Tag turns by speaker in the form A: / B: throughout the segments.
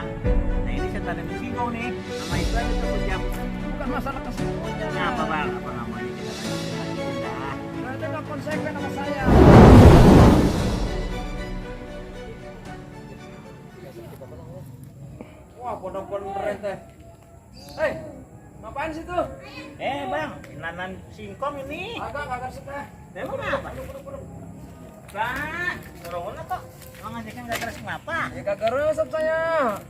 A: bang. Nah ini saya tanamin singkong nih, sama itu aja tuh jam.
B: Bukan masalah kesininya.
A: Ini apa bang? Apa namanya kita lanjutin dah.
B: Berarti nggak konsekuen sama saya. Wah, pondok-pondok keren teh. Hei, ngapain sih tuh?
A: Bang, nanan singkong ini.
B: Kagak sih teh.
A: Emang apa? Bang, corona kok ngajakin gak terus kenapa?
B: Ya kagak resep saya.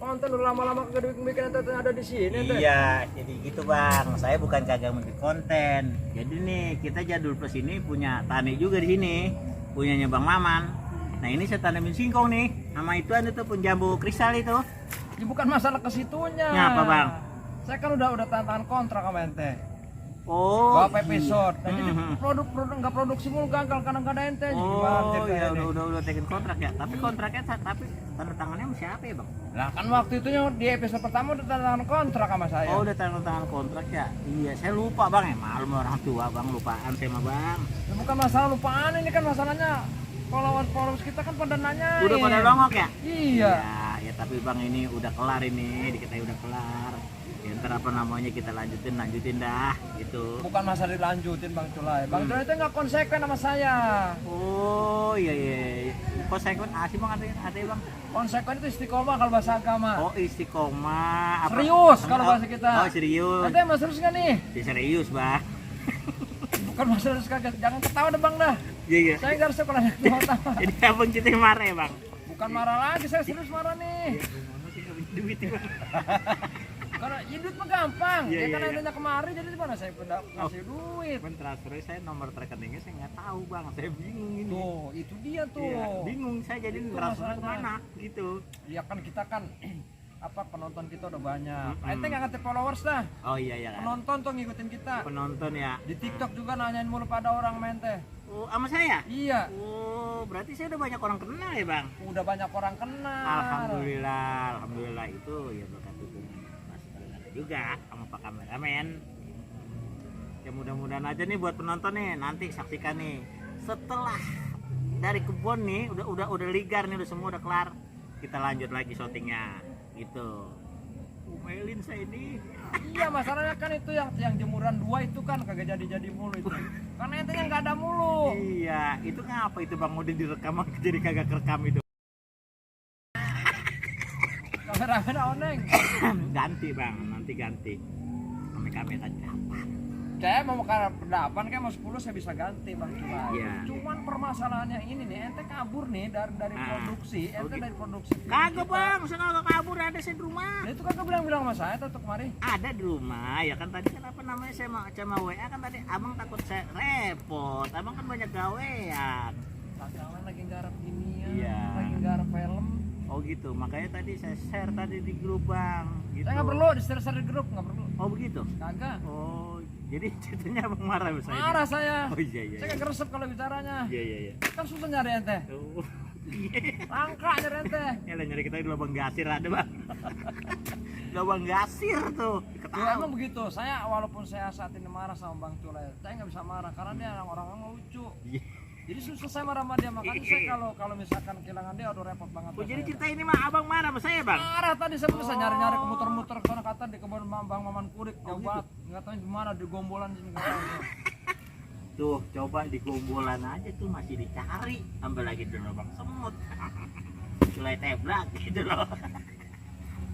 B: Konten udah lama-lama kagak bikin teh ada di sini teh.
A: Iya, jadi gitu bang. Saya bukan kagak bikin konten. Jadi nih kita Jadul Plus ini punya tani juga di sini, punyanya Bang Maman. Nah ini saya tanamin singkong nih, sama itu ada tuh penjambu kristal itu.
B: Ya, bukan masalah ke situnya.
A: Ngapa, Bang?
B: Saya kan udah tantangan kontrak sama ente.
A: Oh,
B: Berapa episode? Nah, jadi produk nggak produksi mulu gagal karena nggak ada ente.
A: Oh, ya udah tekin kontrak ya. Tapi kontraknya tapi tanda tangannya sama siapa ya, Bang?
B: Lah kan waktu itu di episode pertama udah tanda tangan kontrak sama saya.
A: Oh, udah tanda tangan kontrak ya. Iya, saya lupa, Bang. Maklum orang tua, Bang, lupaan saya mah, Bang.
B: Ya, bukan masalah lupaan, ini kan masalahnya followers kita kan pada nanya.
A: Udah pada nongok ya?
B: Iya.
A: Ya, tapi Bang ini udah kelar ini, kita udah kelar. Ya, ntar apa namanya kita lanjutin dah gitu.
B: Bukan masalah dilanjutin Bang Culai. Bang Culai itu nggak konsekuen sama saya.
A: Oh iya. Konsekuen sih Bang artinya Bang.
B: Konsekuen itu istiqomah kalau bahasa agama.
A: Oh istiqomah.
B: Serius kalau bahasa kita.
A: Oh serius.
B: Nanti mas serius nggak nih?
A: Ya, serius Bang.
B: Bukan mas serius kagak. Jangan ketawa deh Bang dah.
A: Iya.
B: Saya nggak resep kalau ada ketawa.
A: Jadi abang kita yang marah ya Bang.
B: Bukan marah lagi, saya serius marah nih.
A: Masih nggak punya duit ya Bang.
B: Karena duit mah gampang.
A: Iya,
B: Ya kan
A: iya.
B: adanya kemarin jadi mana saya ngasih duit.
A: Transfer saya nomor rekeningnya saya nggak tahu Bang. Saya bingung ini.
B: Tuh, itu dia tuh.
A: Iya, bingung saya jadi
B: Itu
A: transfer
B: masalahnya.
A: kemana gitu.
B: Ya kan kita kan apa penonton kita udah banyak.
A: Mm-mm.
B: Ente nggak ngerti followers dah.
A: Oh iya kan.
B: Penonton tuh ngikutin kita.
A: Penonton ya.
B: Di TikTok juga nanyain mulu pada orang main teh.
A: Oh, sama saya?
B: Iya.
A: Oh, berarti saya udah banyak orang kenal ya, Bang?
B: Udah banyak orang kenal.
A: Alhamdulillah itu ya berkat dukungan Mas Balada juga sama Pak kameramen. Ya mudah-mudahan aja nih buat penonton nih, nanti saksikan nih. Setelah dari kebun nih, udah ligar nih, udah semua udah kelar. Kita lanjut lagi syutingnya, gitu. Umelin saya ini.
B: Iya, masalahnya kan itu yang jemuran 2 itu kan kagak jadi mulu itu. Karena entenya nggak ada mulu.
A: Iya, itu ngapa itu Bang udah direkam jadi kagak kerekam itu?
B: Kameramen oneng.
A: Ganti Bang, nanti ganti. Kamera kapan?
B: Kayak mau karena pendapan kayak mau 10 saya bisa ganti Bang Cuma.
A: Iya.
B: Cuman permasalahannya ini nih, ente kabur nih dari produksi, ente dari produksi.
A: Kagak Bang, saya kagak kabur, ada saya di rumah.
B: Nah, itu kagak bilang sama saya tuh kemarin.
A: Ada di rumah, ya kan tadi kan apa namanya saya sama WA kan tadi abang takut saya repot, abang kan banyak gawean.
B: Kagak lagi garap ginian,
A: Iya.
B: lagi garap film.
A: Oh gitu, makanya tadi saya share tadi di grup Bang. Gitu.
B: Saya nggak perlu di-share di grup, nggak perlu.
A: Oh begitu?
B: Kagak.
A: Oh, jadi ceritanya abang marah sama saya?
B: Marah saya.
A: Oh iya.
B: Saya kagak resep kalau bicaranya.
A: Iya.
B: Kan susah nyari ente.
A: Oh, iya.
B: Langka nyari ente.
A: Ya lah nyari kita di lubang gasir ada Bang. Lubang gasir tuh.
B: Ya,
A: Ketahui.
B: emang begitu. Saya walaupun saya saat ini marah sama Bang Cule, saya nggak bisa marah karena dia orang lucu.
A: Iya.
B: Jadi susah saya marah sama dia, makanya saya kalau misalkan kehilangan dia aduh repot banget.
A: Oh, jadi
B: saya.
A: cerita ini mah abang marah sama saya Bang?
B: Marah tadi saya bisa nyari-nyari muter-muter ke sana kata di kebun Bang Maman Kurik jauh
A: gitu?
B: banget. Nggak tahu di mana di gombolan sini nggak tahu.
A: Tuh coba di gombolan aja tuh masih dicari, tambah lagi di lubang semut. Mulai teblak gitu loh.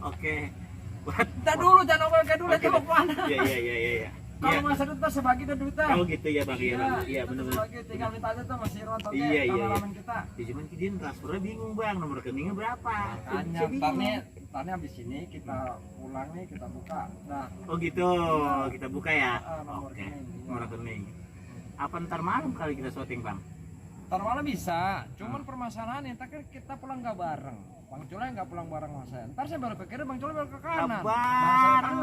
A: Oke. Buat
B: Kita dulu jangan ngomong kayak dulu aja mau kemana?
A: Iya.
B: Kalau masa duit saya bagi deh duitnya.
A: Oh gitu ya Bang, iya Bang. Iya benar-benar.
B: Bagi tinggal minta aja tuh masih Irwan Toge,
A: Iya.
B: kameramen kita.
A: Ya, cuman dia transfernya bingung Bang, nomor rekeningnya berapa?
B: Makanya
A: Saya bingung.
B: tarnya habis ini kita pulang nih kita buka. Nah,
A: Oh gitu, kita buka ya.
B: nomor
A: Oke,
B: rekening.
A: nomor rekening. Apa ntar malam kali kita syuting Bang?
B: ntar malam bisa, cuman permasalahannya ntar kan kita pulang nggak bareng. Bang Cule nggak pulang bareng sama saya. Ntar saya baru pikir Bang Cule baru ke kanan.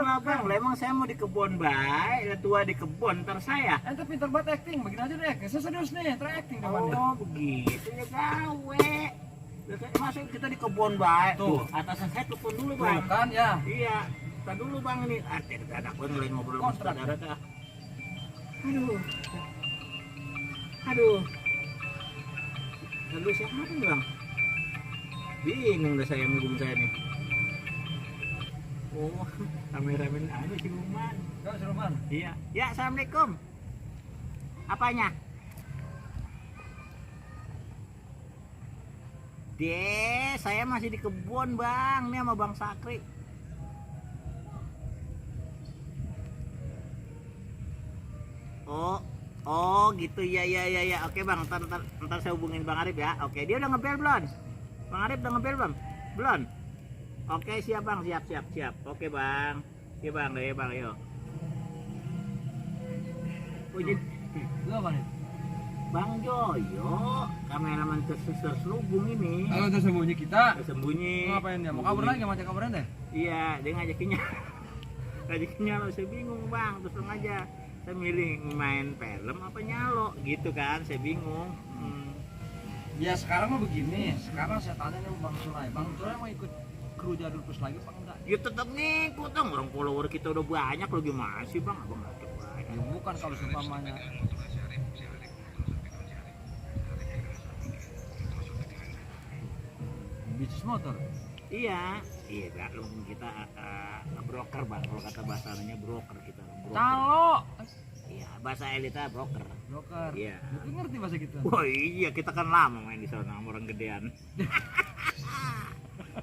A: Lah Bang, emang saya mau di kebun baik, tua di kebun, ntar saya.
B: Ente pinter banget acting, begini aja deh. Saya serius nih, ntar acting depannya.
A: Oh begitu ya gawe. Masuk kita di kebun baik.
B: Tuh.
A: Atasan saya telepon dulu
B: Tuh
A: Bang.
B: kan ya.
A: Iya, kita dulu Bang ini. Dadak gue ngelain ngobrol sama
B: Kontrak.
A: saudara dah. Aduh. Lalu siapa nih Bang? Bingung dah saya ngubung saya nih. Oh, kameramen anu si Luman.
B: Kau Sulman.
A: Iya. Ya, assalamualaikum. Apanya? Saya masih di kebun bang, ini sama Bang Sakri. Oh gitu ya. Oke bang, ntar saya hubungin Bang Arif ya. Oke, dia udah ngebel belum? Bang Arif udah ngebel belum? Belum. Oke siap bang, siap. Oke bang, iya bang, yuk. Oh, jadi,
B: Lu apa nih?
A: Bang Joyo, kameramen terselubung ini.
B: Kalau tersembunyi kita.
A: Sembunyi.
B: Ngapain dia? Mau kabur lagi ngajak kaburan deh?
A: Iya, dia ngajakinnya lo, saya bingung bang, terus terang aja. Saya milih main film apa nyalo gitu kan, saya bingung.
B: Ya sekarang mah begini. Sekarang saya tanya nih Bang Sulai. Bang Sulai mau ikut kru Jadul Plus lagi apa enggak?
A: Ya tetap ngikut dong, orang follower kita udah banyak, lo gimana sih bang? Abang nggak banyak.
B: Ya bukan kalau seumpamanya. Bisnis motor.
A: Iya, Kak, lu kita broker bang, kalau kata bahasanya broker kita. Broker.
B: Calo.
A: Iya, bahasa elita broker.
B: Broker.
A: Iya.
B: Lu ngerti bahasa gitu?
A: Wah iya, kita kan lama main di sana sama orang gedean.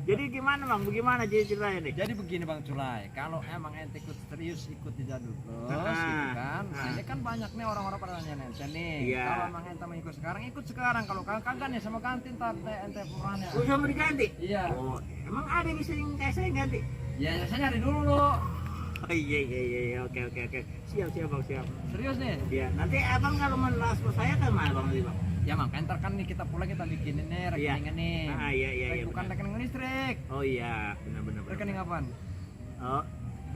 A: Jadi gimana bang? Bagaimana ceritanya nih?
B: Jadi begini Bang Culai, kalau emang ente ikut serius ikut di Jadul Plus
A: Ah,
B: gitu kan. Nah,
A: ah.
B: ini kan banyak nih orang-orang pada nanya ente nih.
A: Iya.
B: Kalau emang ente mau ikut sekarang. Kalau kagak nih sama ganti ntar ente pemerannya.
A: Udah mau diganti?
B: Iya.
A: Oh, emang ada yang bisa yang kayak saya ganti?
B: Ya saya nyari dulu.
A: Oh iya, oke. Siap bang, siap.
B: Serius nih.
A: Iya, nanti abang kalau mau transfer saya kan mana bang nanti bang?
B: Ya makanya ntar kan nih kita pulang kita bikinin nih rekeningnya nih.
A: Iya.
B: Bukan
A: Benar.
B: rekening listrik.
A: Oh iya, benar.
B: Rekening apaan?
A: Oh,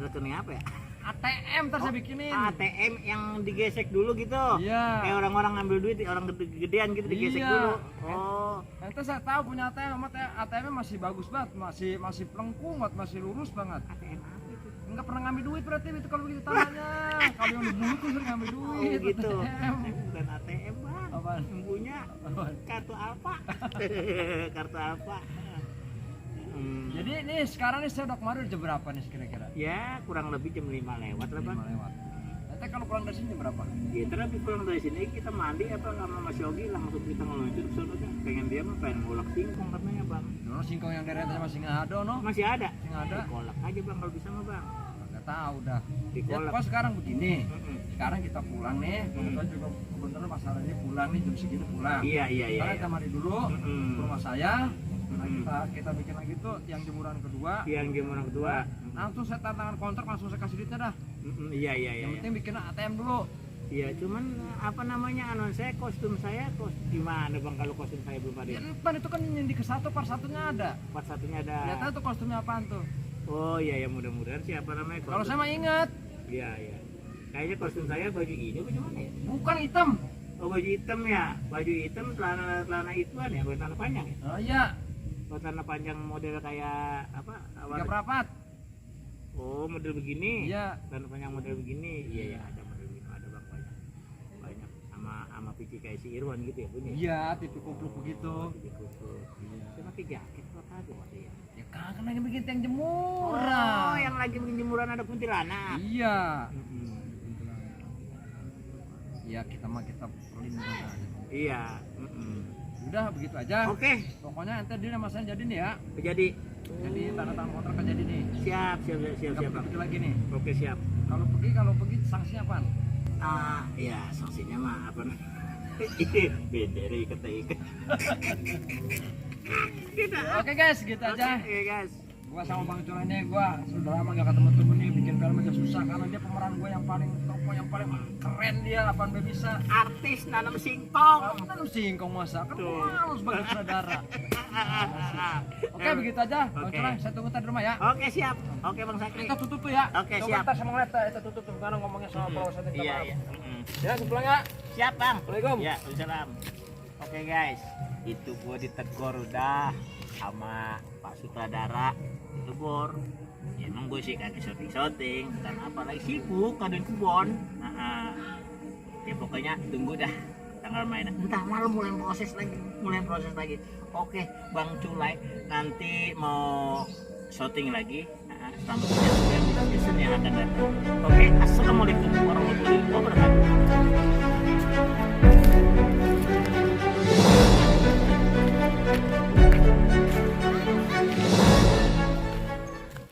A: rekening apa ya?
B: ATM ntar saya bikinin.
A: ATM yang digesek dulu gitu.
B: Iya.
A: Kayak orang-orang ngambil duit, orang gedean gitu digesek
B: Iya.
A: dulu. Oh,
B: Ente saya tahu punya ATM, ATM-nya masih bagus banget, masih pelengkung banget, masih lurus banget.
A: ATM apa itu?
B: Enggak pernah ngambil duit berarti itu kalau begitu tangannya. Kalau yang di mulut tuh sering ngambil
A: Oh
B: duit.
A: gitu.
B: ATM.
A: Bukan ATM bang.
B: Apaan?
A: Punya
B: Apaan?
A: kartu apa? Kartu apa?
B: Jadi nih sekarang nih saya udah kemarin jam berapa nih kira-kira?
A: Ya kurang lebih jam 5 lewat lah bang.
B: 5 lewat. Nanti kalau pulang dari sini jam berapa?
A: Ya tapi pulang dari sini kita mandi apa sama Mas Yogi langsung kita ngeluncur ke sana kan. Pengen dia mah pengen ngulak singkong katanya bang.
B: Dulu singkong yang dari atas masih nggak ada no?
A: Masih ada?
B: Masih ada.
A: Kolak aja bang kalau bisa mah bang.
B: Nggak tahu dah. Ya
A: Dikolak.
B: pas sekarang begini.
A: Mm-mm.
B: Sekarang kita pulang nih. Kebetulan juga kebetulan masalahnya pulang nih jam segitu pulang.
A: Iya.
B: Sekarang kita mandi dulu
A: Mm-mm.
B: ke rumah saya. Nah,
A: Mm-mm.
B: kita bikin lagi tuh yang jemuran kedua.
A: Yang game orang kedua.
B: Langsung saya tantangan kontrak langsung saya kasih duitnya dah.
A: Iya.
B: Yang penting bikin ATM dulu.
A: Iya, cuman apa namanya saya kostum gimana bang kalau kostum saya belum ada?
B: Di depan itu kan yang di ke satu par satunya ada.
A: Part satunya ada.
B: Lihat aja tuh kostumnya apaan tuh.
A: Oh iya ya mudah-mudahan siapa namanya?
B: Kalau saya mah ingat,
A: Iya. Kayaknya kostum saya baju ini apa gimana ya?
B: bukan hitam.
A: Oh baju hitam ya, baju hitam celana ituan ya, bukan celana panjang ya?
B: Oh iya,
A: Oh celana panjang model kayak apa?
B: tiga perapat.
A: Oh model begini?
B: Iya.
A: Celana panjang model begini? Iya ada model begini, ada bang banyak sama pici kayak si Irwan gitu ya punya?
B: Iya, tipe kupluk begitu.
A: Pici kuku. Saya pakai jaket kok tadi masih ya?
B: Ya kagak lagi bikin tiang
A: Oh,
B: jemuran.
A: yang lagi bikin jemuran ada kuntilanak.
B: Iya.
A: Mm-mm.
B: Ya kita perlindungan aja.
A: Iya. Mm-mm.
B: Udah begitu aja.
A: Oke,
B: Pokoknya ente dia sama saya jadi nih ya.
A: jadi
B: Jadi tanda tangan kontrak kan jadi nih.
A: siap
B: Nggak
A: bang.
B: begitu lagi nih.
A: Oke siap.
B: Kalau pergi sanksinya apaan?
A: Ya sanksinya mah apa? Beda dari ikat.
B: Oke guys, gitu aja.
A: Oke guys.
B: Gua sama Bang Culai nih, gua sudah lama gak ketemu nih, bikin film aja susah karena dia pemeran gua yang paling tokoh yang paling keren dia, apaan dia bisa.
A: Artis nanam singkong.
B: Kan lu singkong masa, kan
A: Tuh.
B: gua malu sebagai saudara. Oke, begitu aja. Bang
A: Oke.
B: Culai, saya tunggu ntar di rumah ya.
A: Oke siap. Oke bang Sakri.
B: Kita tutup tuh ya.
A: Oke,
B: Coba
A: siap.
B: ntar saya mau ngeliat, kita tutup tuh karena ngomongnya soal proses kita.
A: Iya.
B: Ya, saya pulang ya.
A: Siap bang.
B: Assalamualaikum.
A: Ya, waalaikumsalam. Oke guys, itu gua ditegur udah sama Pak Sutradara ditegur. Ya, emang gue sih kagak syuting dan apalagi sibuk ada di kebun. Ya pokoknya tunggu dah tanggal mainan. Entah malam mulai proses lagi. Oke, Bang Culai nanti mau shooting lagi selama season yang akan datang. Oke, assalamualaikum warahmatullahi wabarakatuh.